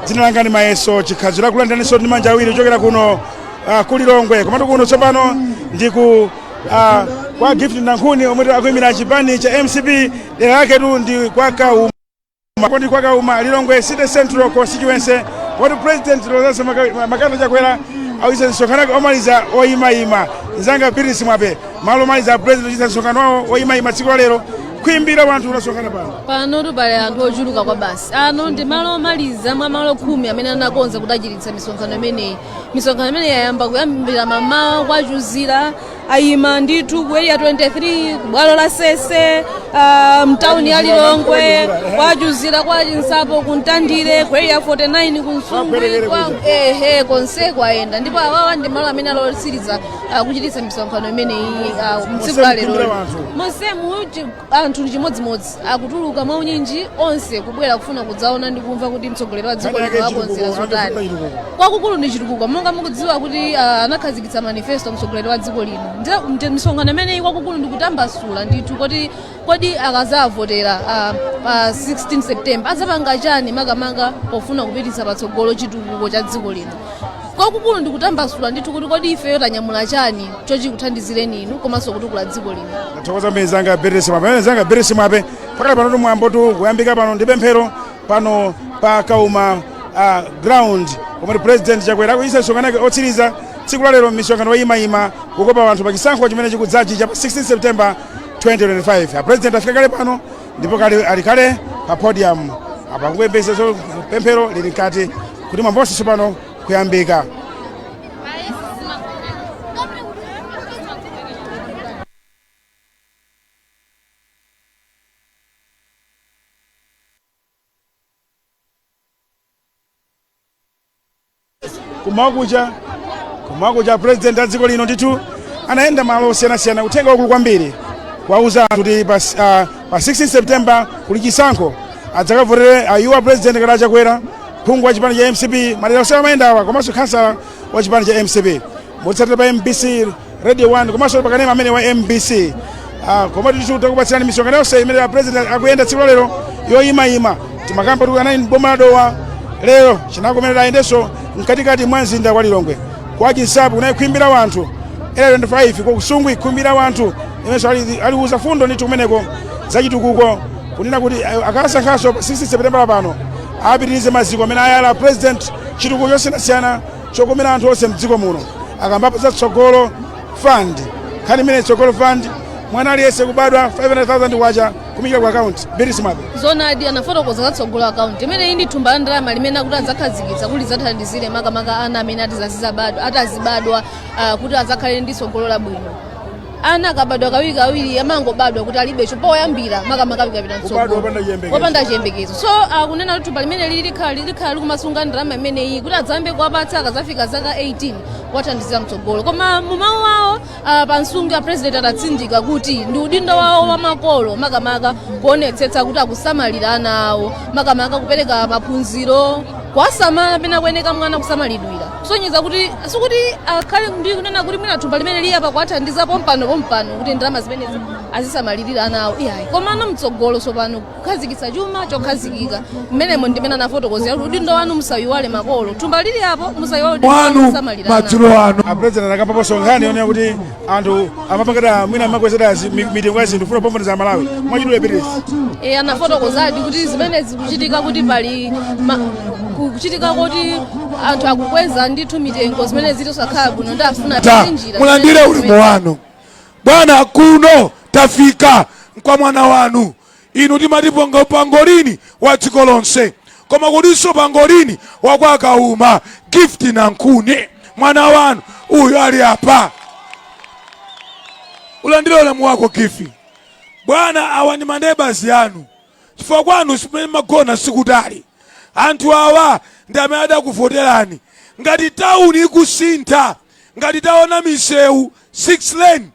Dzina langa ndi Mayeso Chikhazi, lakulandaninso ndi manja awiri kuchokera kuno ku Lilongwe. Komatu kuno tsopano ndi ku kwa Gift Nankhuni omwe akuyimira chipani cha MCP. Dera laketu ndi kwa Kauma, kodi kwa Kauma, Lilongwe City Central Constituency, poti President Lazarus Makata Chakwera awisa msonkhano wake omaliza oyimayima. Nzanga Biris Mwape, malo omaliza President ochita msonkhano wawo oyimayima tsiku la lero, khwimbi la anthu unasonkhana pano. Pano pali anthu ochuluka kwa basi. Ano ndi malo omaliza mwa malo 10 amene anakonza kuti achititsa misonkhano imeneyi. Misonkhano imeneyi yayamba kuyambira mamawa kwa Chuzira, ayima ndithu ku Area 23, ku bwalo la Sese, mtawuni ya Lilongwe, kwa Chuzira, kwa Chinsapo, ku Mtandire, ku Area 49, ku Nsungwi, kwa ehe, konse kwayenda. Ndipo awawa ndi malo amene alotsiriza kuchititsa misonkhano imeneyi mtsiku la lero. Monsemu anthu ndi chimodzimodzi, akutuluka mwaunyinji onse kubwera kufuna kudzaona ndi kumva kuti mtsogoleri wa dziko lino wakonzera zotani. Kwakukulu ndi chitukuko. Monga mukudziwa kuti anakhazikitsa manifesto mtsogoleri wa dziko lino, ndi misonkhano imeneyi kwakukulu ndi kutambasula ndithu kuti kodi akazavotera pa 16 September adzapanga chani, makamaka pofuna kupititsa patsogolo chitukuko cha dziko lino. Kwakukulu ndi kutambasula ndithu kuti kodi ifeyo tanyamula chani chochikuthandizireni inu komanso kutukula dziko lino. Ndathokoza mbiri zanga Beres Mwape, zanga Beres Mwape. Pakali pano mwambo tu kuyambika pano ndi pemphero pano pa Kauma ground, komwe President Chakwera akuyisa msonkhano wake otsiriza tsiku la lero, misonkhano yoyimayima kukopa anthu pa chisankho chimene chikudzachi cha pa 16 September 2025. A President afika kale pano ndipo kale ali kale pa podium apa, kuyembekeza pemphero lili mkati kuti mwambonso tsopano kuyambika. Kumakucha President a dziko lino ndithu anayenda malo osiyanasiyana, uthenga wakulu kwambiri kuwauza anthu kuti pa 16 September kuli chisankho, adzakavotere iwo President kala Chakwera, phungu wa chipani cha MCP madera osiyana amayenda awa, komanso khansala wa chipani cha MCP. Mutsatira pa MBC Radio 1 komanso pakanema amene wa MBC. Koma ndithu takupatsirani misonkhano yonse imene a President akuyenda tsiku la lero yoyimayima. Timakamba kuti anali boma la Dowa, lero chinakomerera ayendenso mkatikati mwa mzinda wa Lilongwe. Kwa Chinsapo kunali khwimbi la wanthu, Area 25 ku Nsungwi khwimbi la wanthu imenso aliuza fundo ndithu kumeneko zachitukuko, kunena kuti akasankhanso pa 16 September pano apitirize maziko amene ayala President, chitukuko chosiyanasiyana chokomera anthu onse mdziko muno. Akambapo za Tsogolo Fund, nkhani imene Tsogolo Fund, mwana aliyense kubadwa 500,000 kwacha kumikira ku account. Beris Mwape. Zonadi, anafotokoza za Tsogolo Account imene ndi thumba la ndalama limene akuti adzakhazikitsa kuti lidzathandizire makamaka ana amene atazibadwa kuti adzakhale ndi tsogolo labwino. Ana akabadwa, kawirikawiri amangobadwa kuti alibe poyambira, makamaka pikapita Kubadwa wopanda chiyembekezo. Wopanda chiyembekezo. So akunena kuti thumba limene lili likhala likumasunga ndalama imeneyi kuti adzayambe kuwapatsa akazafika zaka 18, kuwathandizira mtsogolo. Koma mumawu awo pa Nsungwi, a President adatsindika kuti ndi udindo wawo wa makolo makamaka kuonetsetsa kuti akusamalira ana awo, makamaka kupereka maphunziro, kuwasamala pena kuyeneka mwana kusamalidwira, kusonyeza kuti sikuti akhale ndi kunena kuti mwina thumba limene liya pakuwathandiza pompano pompano kuti ndalama zimenezi azisamalirira ana awo, iyayi, komano mtsogolo tsopano kukhazikitsa chuma chokhazikika mmenemo. Ndimene anafotokozera kuti udindo wanu musayiwale makolo, thumba lili apo, musayiwale udindo wanu wanu kusamalira ana. Madzulo ano A President akambaponso nkhani yonena kuti anthu amapangata mwina amakwezera mitengo ya zinthu funa kupambaniza Malawi. Mwachidule, Beris. E, anafotokozadi kuti zimene zikuchitika kuti pali kuchitika kuti anthu akukweza ndithu mitengo zimene zili zosakhala bwino, ndi afuna ta njira mulandire zimene ulemu wanu bwana. Kuno tafika kwa mwana wanu. Inu timati pangolini wa dziko lonse, koma kulinso pangolini wakwakauma, Gift Nankhuni, mwana wanu uyu ali apa. Ulandire ulemu wako, Gift. Bwana, awa ndi maneighbours anu, chifukwa kwanu simene magona sikutali. Anthu awa ndi amene adakuvoterani. Ngati tawuni ikusintha, ngati taona misewu 6 lane,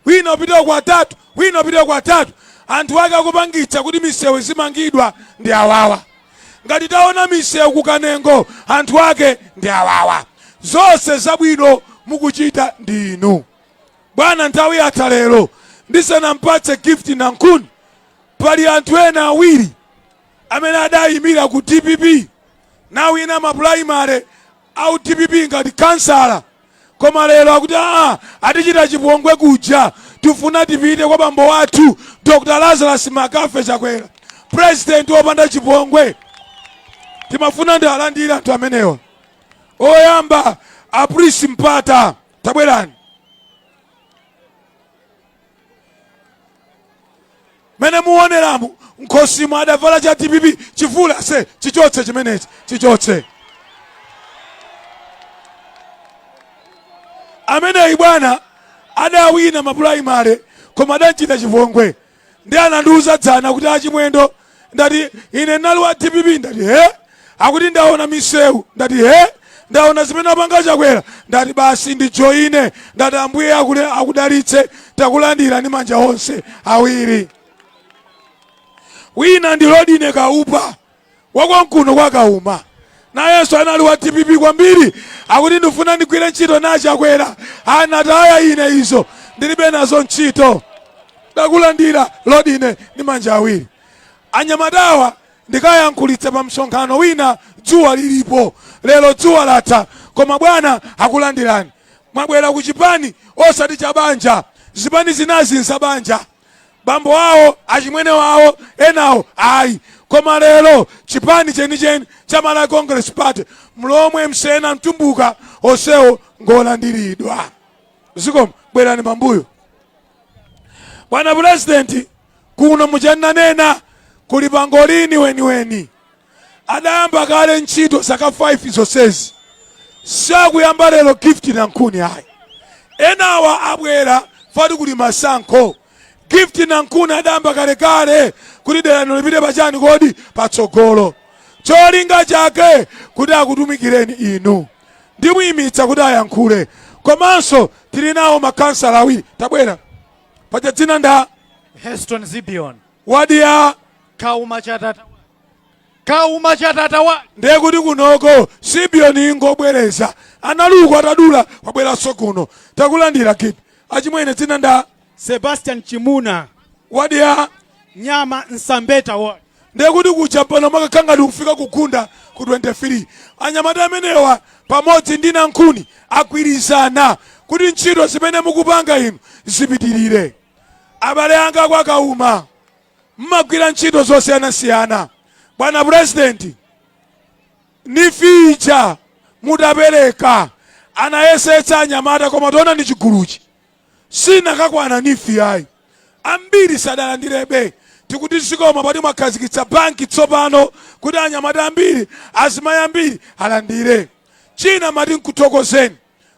wina upita kwa atatu, wina upita kwa atatu, anthu ake akupangitsa kuti misewu izimangidwa ndi awawa. Ngati taona misewu kuKanengo, anthu ake ndi awawa. Zonse zabwino mukuchita ndi inu, bwana. Nthawi yatha lero. Ndisanampatse Gift Nankhuni, pali anthu ena awiri amene adayimira ku DPP. Nawina ma primary a DPP ngati kansala, koma lero akuti aa, atichita chipongwe kuja, tifuna tipite kwa bambo wathu Dr Lazarus McCarthy Chakwera, president wopanda chipongwe. Timafuna ndi alandire anthu amenewa. Oyamba, Aprisi Mpata, tabwerani. Mene muoneramu nkhosimo adavala cha DPP, chivula se chichotse chimenechi, chichotse. Ameneyi bwana adawina mapulaimale koma adachita chipongwe, ndi anandiuza dzana kuti achimwendo, ndati ine ndinali wa DPP, ndati he, akuti ndaona misewu, ndati he, ndaona zimene apanga Chakwera, ndati basi ndijoyine, ndati Ambuye akudalitse, takulandira ndi manja onse awiri. Wina ndi Rodine Kaupa wakonkuno kwa Kauma, nayenso anali wa DPP kwambiri, akuti ndifuna ndigwire ntchito na Chakwera, anataya ine izo ndilibe nazo ntchito. Ndakulandira Rodine ndi manja awiri. Anyamatawa ndikayankhulitsa pa msonkhano wina dzuwa lilipo, lero dzuwa latha, koma bwana akulandirani. Mwabwera ku chipani osati cha banja, zipani zinazi nzabanja, bambo awo, achimwene wawo, enawo ayi, koma lero chipani chenicheni cha Malawi Congress Party, Mlomwe, Msena, Mtumbuka, onsewo ngolandiridwa. Zikomo, bwerani pambuyo. Bwana Purezidenti, kuno muchananena kuli pangolini weniweni, adayamba kale ntchito zaka 5 zonsezi, sakuyamba lero Gift Nankhuni ayi. Enawa abwera fati kuli masankho. Gift Nankhuni adayamba kalekale kuti dera lino lipite pachani kodi patsogolo, cholinga chake kuti akutumikireni inu. Ndimuyimitsa kuti ayankhule, komanso tili nawo makhansala awiri. Tabwera paja, dzina nda? Heston Zibion. Wadi ya? Kauma Chatata, Kauma Chatata wa. Ndiye kuti kunoko Sibion ingobwereza, analuko atadula wabweranso kuno. Takulandira Gift. Achimwene, dzina nda? Sebastian Chimuna. Wadi ya? Nyama Nsambeta ward. Ndiye kuti kuja pano makakhala ngati kufika kugunda ku 23. Anyamata amenewa pamodzi ndi Nankhuni agwirizana kuti ntchito zimene mukupanga inu zipitirire. Abale anga kwa Kauma, mmagwira ntchito zosiyanasiyana. Bwana Purezidenti, NEEF ija mutapereka anayesetsa anyamata, koma tiona ndi chiguluchi sinakakwana NEEF ayi, ambiri sadalandirebe. Tikuti zikomo pati mwakhazikitsa banki tsopano kuti anyamata ambiri, azimayi ambiri alandire. China mati nkuthokozeni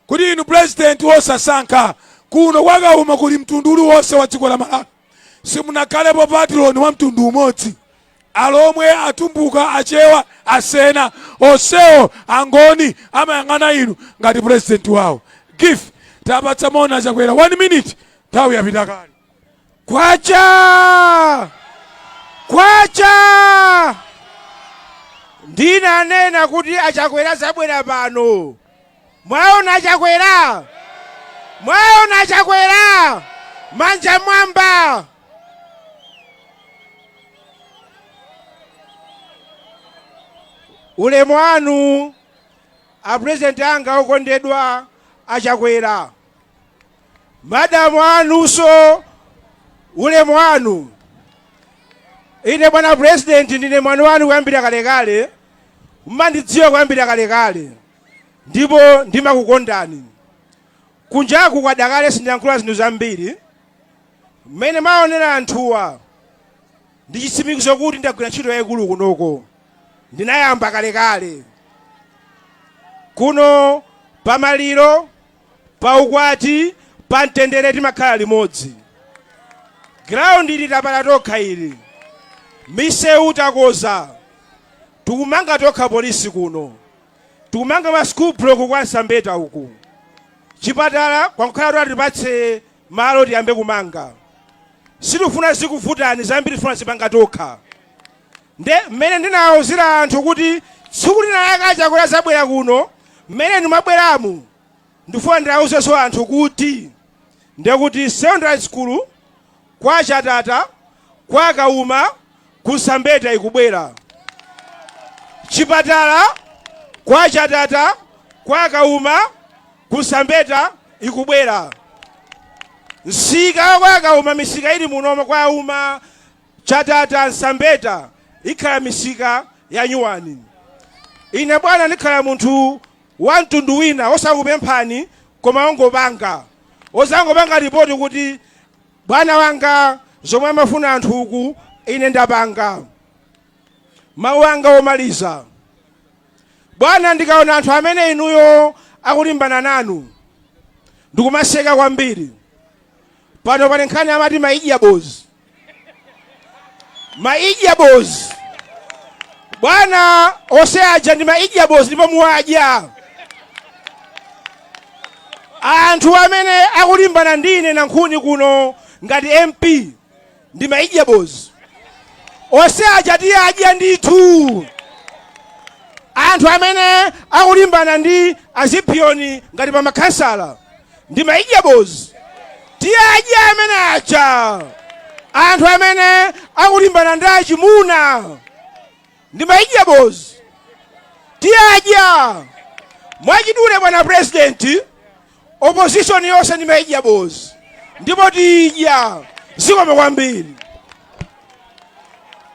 kuti inu purezidenti wosasankha, kuno kwa Kauma kuli mtundu uliwonse wa dziko la Malawi, simunakhalepo patron wa mtundu umodzi. Alomwe, Atumbuka, Achewa, Asena, onsewo, Angoni amayang'ana inu ngati purezidenti wawo. Gift, tapatsa mona Chakwera 1 minute, nthawi yapita kale. Kwacha! Kwacha! Ndinanena kuti aChakwera zabwera pano. Mwaona aChakwera? Mwaona aChakwera? Manja mwamba! Ulemu wanu apurezidenti anga okondedwa aChakwera, madamu anunso ulemu wanu. Ine bwana purezidenti ndine mwana wanu kuyambira kalekale, mmandidziwa kuyambira kalekale ndipo ndimakukondani. Kunjaku kwadakale, sindiyankhula zinthu zambiri. Mmene maonera anthuwa ndi chitsimikizo kuti ndagwira ntchito yayikulu kunoko. Ndinayamba kalekale kuno, pamaliro, paukwati, pamtendere timakhala limodzi. Ground ili tapala tokha ili, misewu takoza, tikumanga tokha polisi kuno, tikumanga ma school block kwa Nsambeta uku, chipatala kwakukhala kuti atipatse malo tiyambe kumanga. Sitifuna zikuvutani zambiri, tifuna zipanga tokha. Nde mmene ndinawuzira anthu kuti tsiku lina lake aChakwera zabwera kuno, mmene ndimabweramu ndifuna ndiwauzenso anthu kuti ndekuti secondary school kwa Chatata, kwa Kauma, ku Nsambeta ikubwera. Chipatala kwa Chatata, kwa Kauma, ku Sambeta ikubwera. Msika kwa Kauma, misika ili munomo kwa Kauma, Chatata, Nsambeta ikhala misika ya nyuwani. Ine bwana ndikhala munthu wa mtundu wina osakupemphani koma ongopanga, ozangopanga ripoti kuti bwana wanga zomwe amafuna anthu uku ine ndapanga. Mawu anga omaliza, bwana, ndikaona anthu amene inuyo akulimbana nanu ndikumaseka kwambiri. Pano pali nkhani amati maidyabozi, maidyabozi bwana, ose aja ndi maidyabozi ndipo muwadya. Anthu amene akulimbana ndi ine Nankhuni kuno ngati MP ndi maidyabozi, ose aja tiyadya ndithu. Anthu amene akulimbana ndi azipiyoni ngati pa makhansala ndi maidyabozi, tiyadya amene aja. Anthu amene akulimbana ndi achimuna ndi maidyabozi, tiyadya. Mwachidule bwana president, opposition yonse ndi maidyabozi ndipo tidya. Zikomo kwambiri.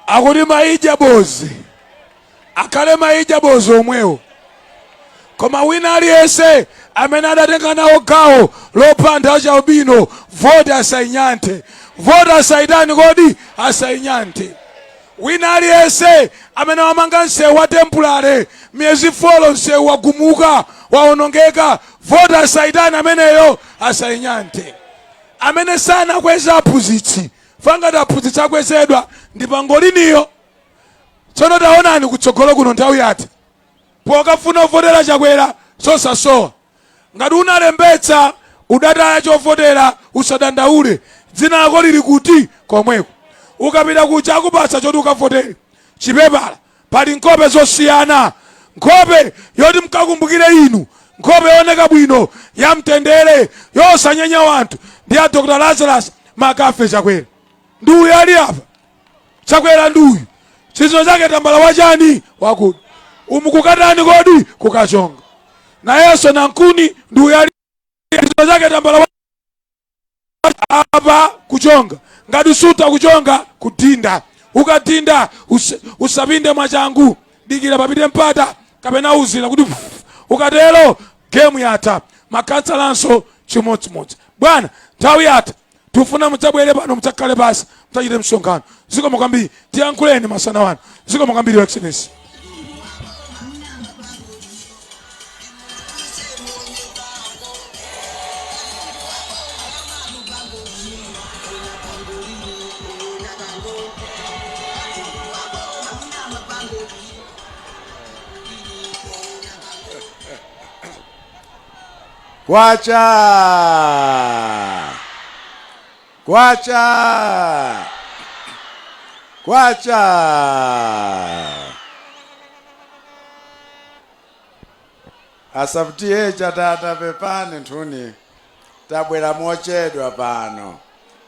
Akuti maidyabozi akhale maidyabozi omwewo, koma wina aliyense amene adatenga nawo gawo lopha anthu achialubino, voti asayinyanthe, voti asayitani kodi, asayinyanthe. Wina aliyense amene wamanga msewu wa temporary miyezi 4 msewu wagumuka waonongeka, voti asayitani ameneyo, asayinyanthe. Amene sanakweza aphunzitsi, fangati aphunzitsi akwezedwa ndi pangoliniyo. Tsono taonani kutsogolo kuno nthawi yatha pokafuna ovotera Chakwera sosasowa. Ngati unalembetsa udataya chovotera usadandaule, dzina lako lili kuti komweko. Ukapita kuja akupatsa choti ukavotere, chipepala. Pali nkhope zosiyana, nkhope yoti mkakumbukire inu, nkhope yooneka bwino ya mtendere yosanyenya wanthu ndi ya Dr. Lazarus Makafe Chakwera. Ndi uyu ali apa Chakwera, ndi uyu chizo chake tambala wachani wakuda umu kukatani kodi kukachonga nayenso Nankhuni ndi uyu ali chizo chake tambala apa kuchonga. Ngati suta kuchonga kudinda, ukadinda usapinde mwachangu, dikira papite mpata kapena uzira kuti pff, ukatero gemu yatha. Makhansalanso chimodzimodzi. Bwana, nthawi yatha, tifuna mudzabwere pano mudzakhale pasi mudzachite msonkhano. Zikomo kwambiri, tiyankhuleni masana wano. Zikomo kwambiri, Your Excellency. Kwacha! Kwacha! Kwacha! A sub-T/A Chatata, pepani nthuni, tabwera mochedwa pano,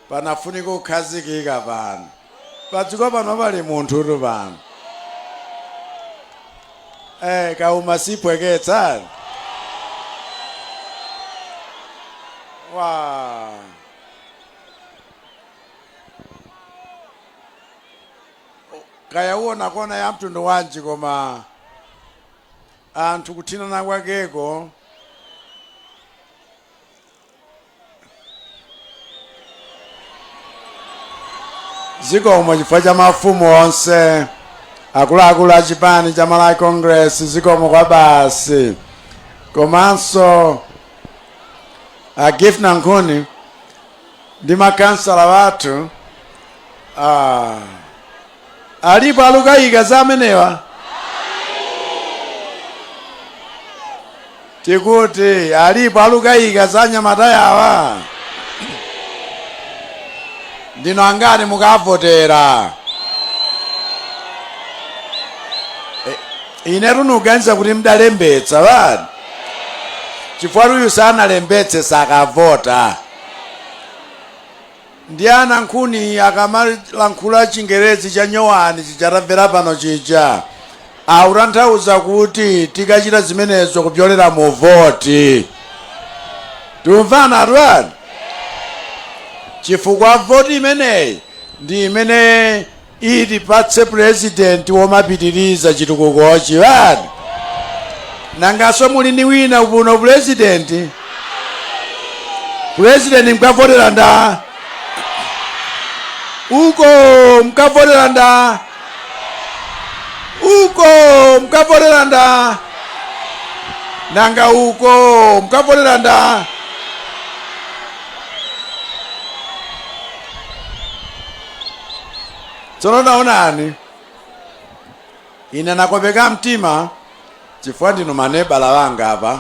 panafunika kukhazikika pano. Padziko pano pali munthutu pano. Kauma sipweketsa. Wa. Kaya uona kona ya mtundu wanji, koma anthu kuthinana kwakeko. Zikomo chifukwa cha mafumu onse, akuluakulu a chipani cha Malawi Congress, zikomo kwa basi. Komanso a Gift Nankhuni ndi makansala wathu. Alipo alukayika za amenewa? Tikuti alipo alukayika za anyamata yawa? Ndino angati mukavotera? Ine tunuganiza kuti mdalembetsa vani, chifukwa uyu sanalembetse sakavota. Ndi a Nankhuni akamalankhula Chingerezi cha nyowani chichatamvera pano chija, Akutanthauza kuti tikachita zimenezo kupyolera mu voti. Tikumvana atu? Chifukwa voti imeneyi ndi imene itipatse purezidenti womapitiriza chitukukochi vani. Nangaso muli ni wina kuno purezidenti? Purezidenti mkavotera nda? Uko mkavotera nda? Uko mkavotera nda? Nanga uko mkavotera nda? Tsono taonani, ine nakopeka mtima chifukwa ndinu manebala wanga apa,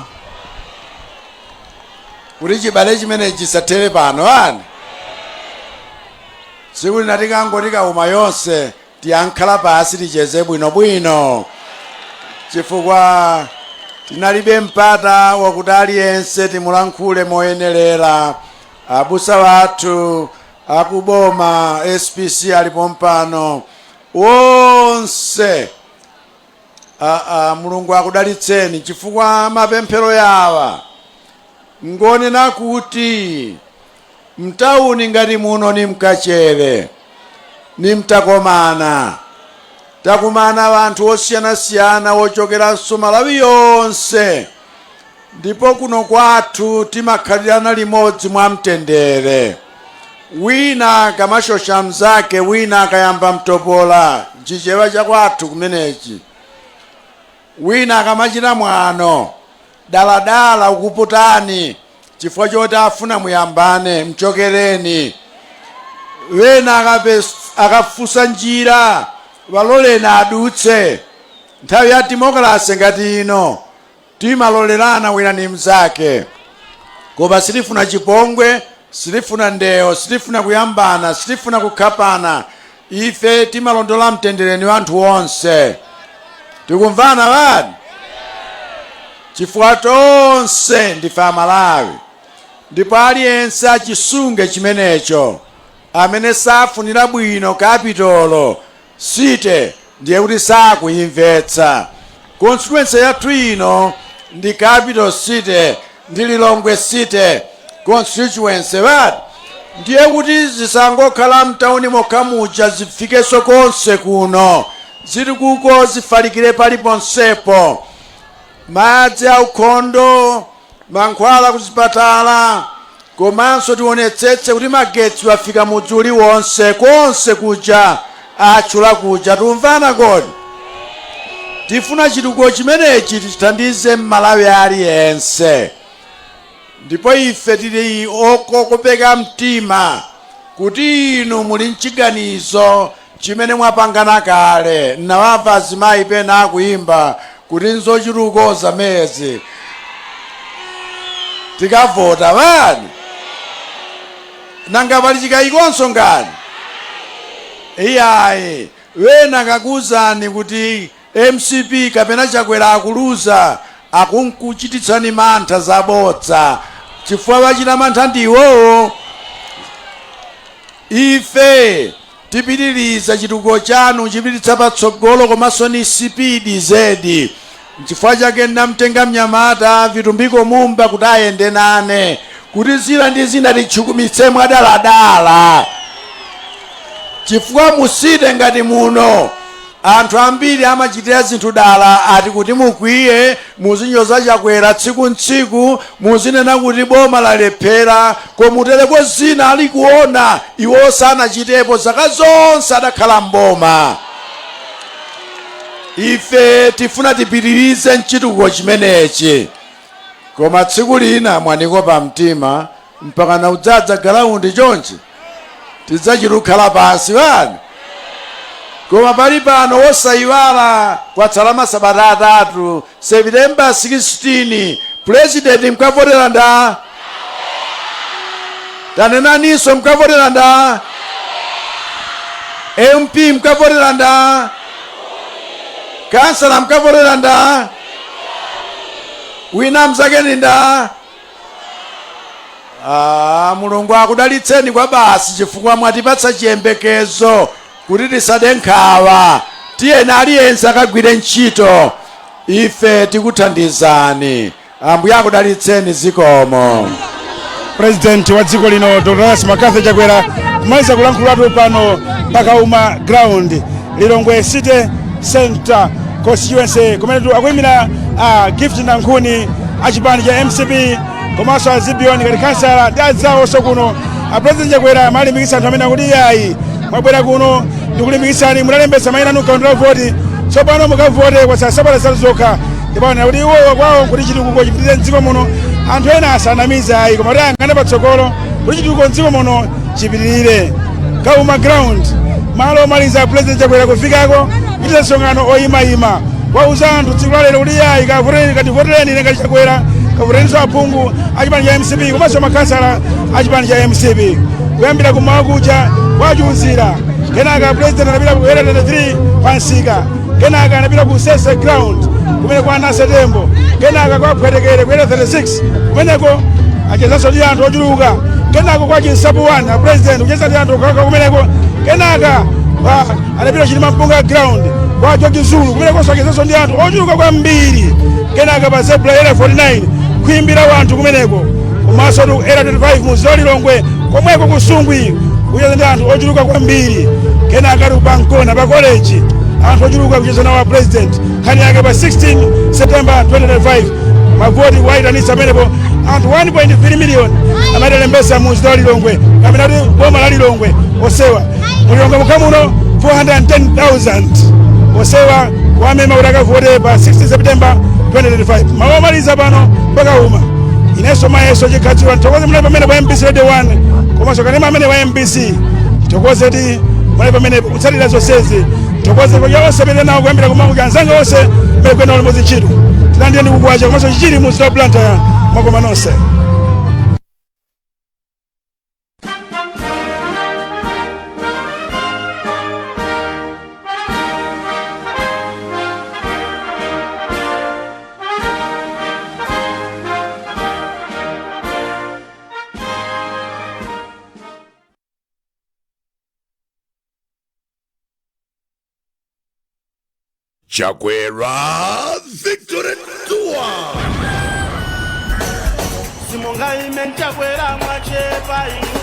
kuti chibale chimene chisathere pano ani. Tsiku lina tikangoti Kauma yonse tiyankhala pasi ticheze bwinobwino, chifukwa tinalibe mpata wakuti aliyense timulankhule moyenerera. Abusa wathu akuboma SPC alipo mpano wonse. Mulungu akudalitseni, chifukwa mapemphero yawa ngonena kuti mtauni ngati muno ni mkachere ni mtakomana, takumana wanthu osiyanasiyana wochokeranso Malawi yonse, ndipo kuno kwathu timakhalirana limodzi mwa mtendere. Wina akamashosha mzake, wina akayamba mtopola, nchichewa chakwathu kumenechi, wina akamachita mwano daladala ukuputani chifukwa choti afuna muyambane, mchokereni. Wena akafusa njira, waloleni adutse. Nthawi ya demokrasi ngati ino timalolerana wina ni mzake, koma sitifuna chipongwe, sitifuna ndewo, sitifuna kuyambana, sitifuna kukhapana. Ife timalondola mtendereni wa anthu onse. Tikumvana vani? Chifukwa tonse ndife Amalawi, ndipo aliyense achisunge chimenecho. Amene safunira bwino capital city ndiye kuti sakuyimvetsa. Constituency yathu ino ndi capital city, ndi Lilongwe City constituency vati, ndiye kuti zisangokhala mtauni mokha muja, zifikenso konse kuno, zili kuko zifalikire paliponsepo. Madzi aukhondo, mankhwala kuzipatala, komanso tionetsetse kuti magetsi wafika mudzi uliwonse konse kuja atchula kuja. Tumvana kodi? Tifuna chitukuko chimenechi tichithandize Mmalawi aliyense, ndipo ife tili okopeka mtima kuti inu muli mchiganizo chimene mwapangana kale. Nawamva azimayi pena akuyimba kuti nzochitukuko zamezi tikavota vani. Nanga pali chikayikonso ngani? Iyayi. Wena akakuwuzani kuti MCP kapena Chakwera akuluza, akunkuchititsani mantha zabodza, chifukwa wachita mantha ndi iwowo. Ife tipitiriza chitukuko chanu chipititsa patsogolo, komanso ni speed zedi. Nchifukwa chake ndinamtenga mnyamata Vitumbiko Mumba kuti ayende nane, kuti zina ndi zina tichukumitse mwadaladala, chifukwa mu city ngati muno anthu ambiri amachitira zinthu dala, ati kuti mukwiye, muzinyoza Chakwera tsiku ntsiku, muzinena kuti boma lalephera, komutereko zina ali kuona iwo sanachitepo zaka zonse adakhala mboma. Ife tifuna tipitirize mchitukuko chimenechi, koma tsiku lina mwanikopa mtima mpaka na udzadza ground chonchi, tidzachita pansi vani. Koma pali pano wosayiwala, kwatsala masabata 3, September 16, president mkavotera nda? Tanenaninso, mkavotera nda? MP mkavotera nda? Kansala mkavotera nda? Wina mzakeni nda? Mulungu akudalitseni kwa basi, chifukwa mwatipatsa chiyembekezo kuti tisade nkhawa. Tiyeni aliyense akagwire ntchito, ife tikuthandizani. Ambuye akudalitseni, zikomo. President wa dziko lino Dr Lazarus McCarthy Chakwera kumaliza kulankhulatu pano pakauma Ground, Lilongwe City Center constituency, kumenetu akuyimira Gift Nankhuni achipani cha MCP komanso a Zibion ngati kansala ndi adzawonso kuno. A President Chakwera amalimbikitsa anthu amene akuti iyayi, mwabwera kuno ndikulimbikitsani, munalembetsa mayina anu mkaundula voti, tsopano mukavote kwa sabata 3 zokha. Ndipo anena kuti iwowa kwawo nkuti chitukuko chipitirire mdziko muno, anthu ena asanamize ayi, koma kuti ayang'ane patsogolo kuti chitukuko mdziko muno chipitirire. Kauma Ground, malo omaliza President Chakwera kufikako kuchita msonkhano oyimayima, wauza anthu tsiku la lero kuti iyayi, kavotereni, kativotereni ine ngati Chakwera, kavotereninso aphungu achipani cha MCP komanso makhansala achipani cha MCP. Kuyambira kumawa kuja kwachuzira, kenaka President anapita ku Area 23 pansika, kenaka anapita ku Sese Ground kumene kwa Nasetembo, kenaka kwa Phwetekere ku Area 36 kumeneko achezanso ndi anthu ochuluka, kenaka kwa Chinsapo 1 a President kucheza ndi anthu okhaokha kumeneko, kenaka anapita Chilima Mpunga Ground kwa George Zulu kumenekonso achezanso ndi anthu ochuluka kwambiri, kenaka pa Zebra Area 49 kuimbira wanthu kumeneko, komanso ku Area 25 mu wa Lilongwe komweko ku Sungwi kucheza ndi anthu ochuluka kwambiri, kenaka ali pankona pa college anthu ochuluka kucheza nawo a President. Nkhani yake pa 16 September 2025 mavoti kuwayitanitsa amenepo anthu 1.3 million amene alembesa mu mzinda wa Lilongwe kapena kuti boma la Lilongwe osewa mu Lilongwe mokha muno 410,000 osewa kuwamema kuti akavote pa 16 September 2025. Mawu omaliza pano pakauma, inenso Mayeso Chikhadziwa, nthokoze munali pamene pa MBC Radio 1 komanso kanema amene wa MBC, tithokoze kuti munali pamene kutsatira zonsezi. Tithokoze kwa onse amene nawo kuyambira kumangu anzanga onse amene kuyenda limodzi ntchito tilandire ndi kukwacha komanso chichiri mu mzinda wa Blantyre. Mwakoma nonse. Chakwera Victory Tour. Simungaime Chakwera, mwachepa inuyo.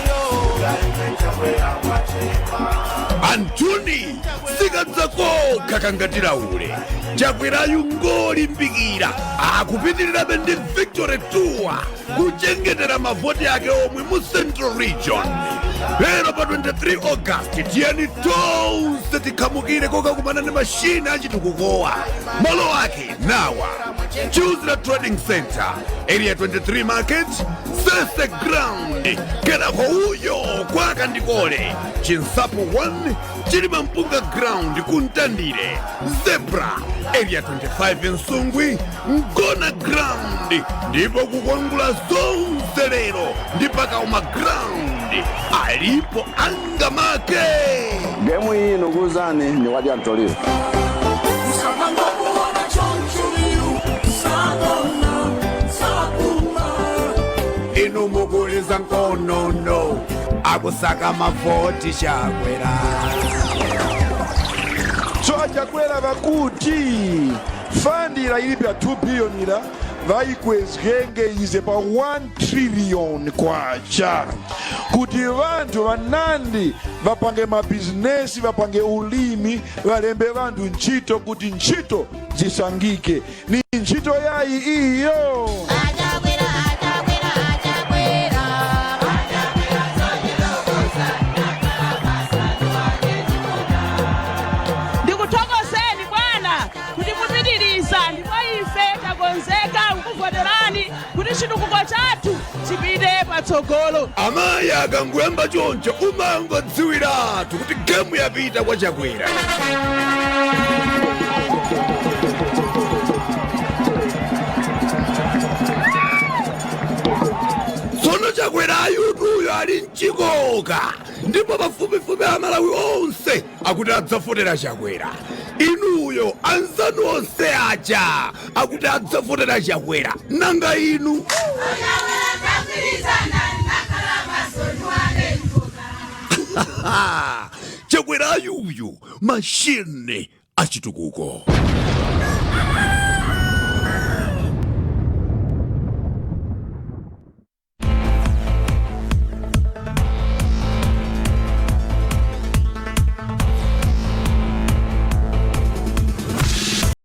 Antuni sikadzakoka kangatilawule Chakwerayu ngolimbikira akupitirirabe ndi Victory Tour kuchengetera mavoti ake omwe mu Central Region. Lero pa 23 August tiyeni tonse tikhamukire kokakumana ndi mashina achitukukowa. Malo ake nawa: Chuzira Trading Center, Area 23 Market, Sese Ground, kenako uyo kwa Kandikole, Chinsapo 1, Chilima Mpunga Ground, Kuntandire, Zebra, Area 25, Nsungwi, Ngona Ground, ndipo kukwangula zonse lero ndi Pakauma Ground. Alipo angamake. Gemu iyi nukuzani ni wadya mtoliro. Inu mukuliza nkonono akusaka mavoti Chakwera. So achakwera vakuti fund ila ilipa 2 billion ila vaikwezgenge ize pa 1 trillion kwacha kuti vanthu vanandi vapange mabizinesi, vapange ulimi, valembe vanthu ntchito kuti ntchito zisangike. Ni ntchito yayi iyo. Ndikuthokozeni bwana kuti mupitiriza, ndipo ife takonzeka kukuvoterani kuti chitukuko chathu chipite patsogolo. Amayi akangoyamba choncho umangodziwiratu kuti gemu yapita kwa Chakwera. Tsono Chakwerayu ali mchikoka ndipo pafupifupi Amalawi onse akuti adzavotera Chakwera. Inuyo anzanu onse aja akuti adzavotera Chakwera, nanga inu? Chakwera ayuyu mashini. Achitukuko.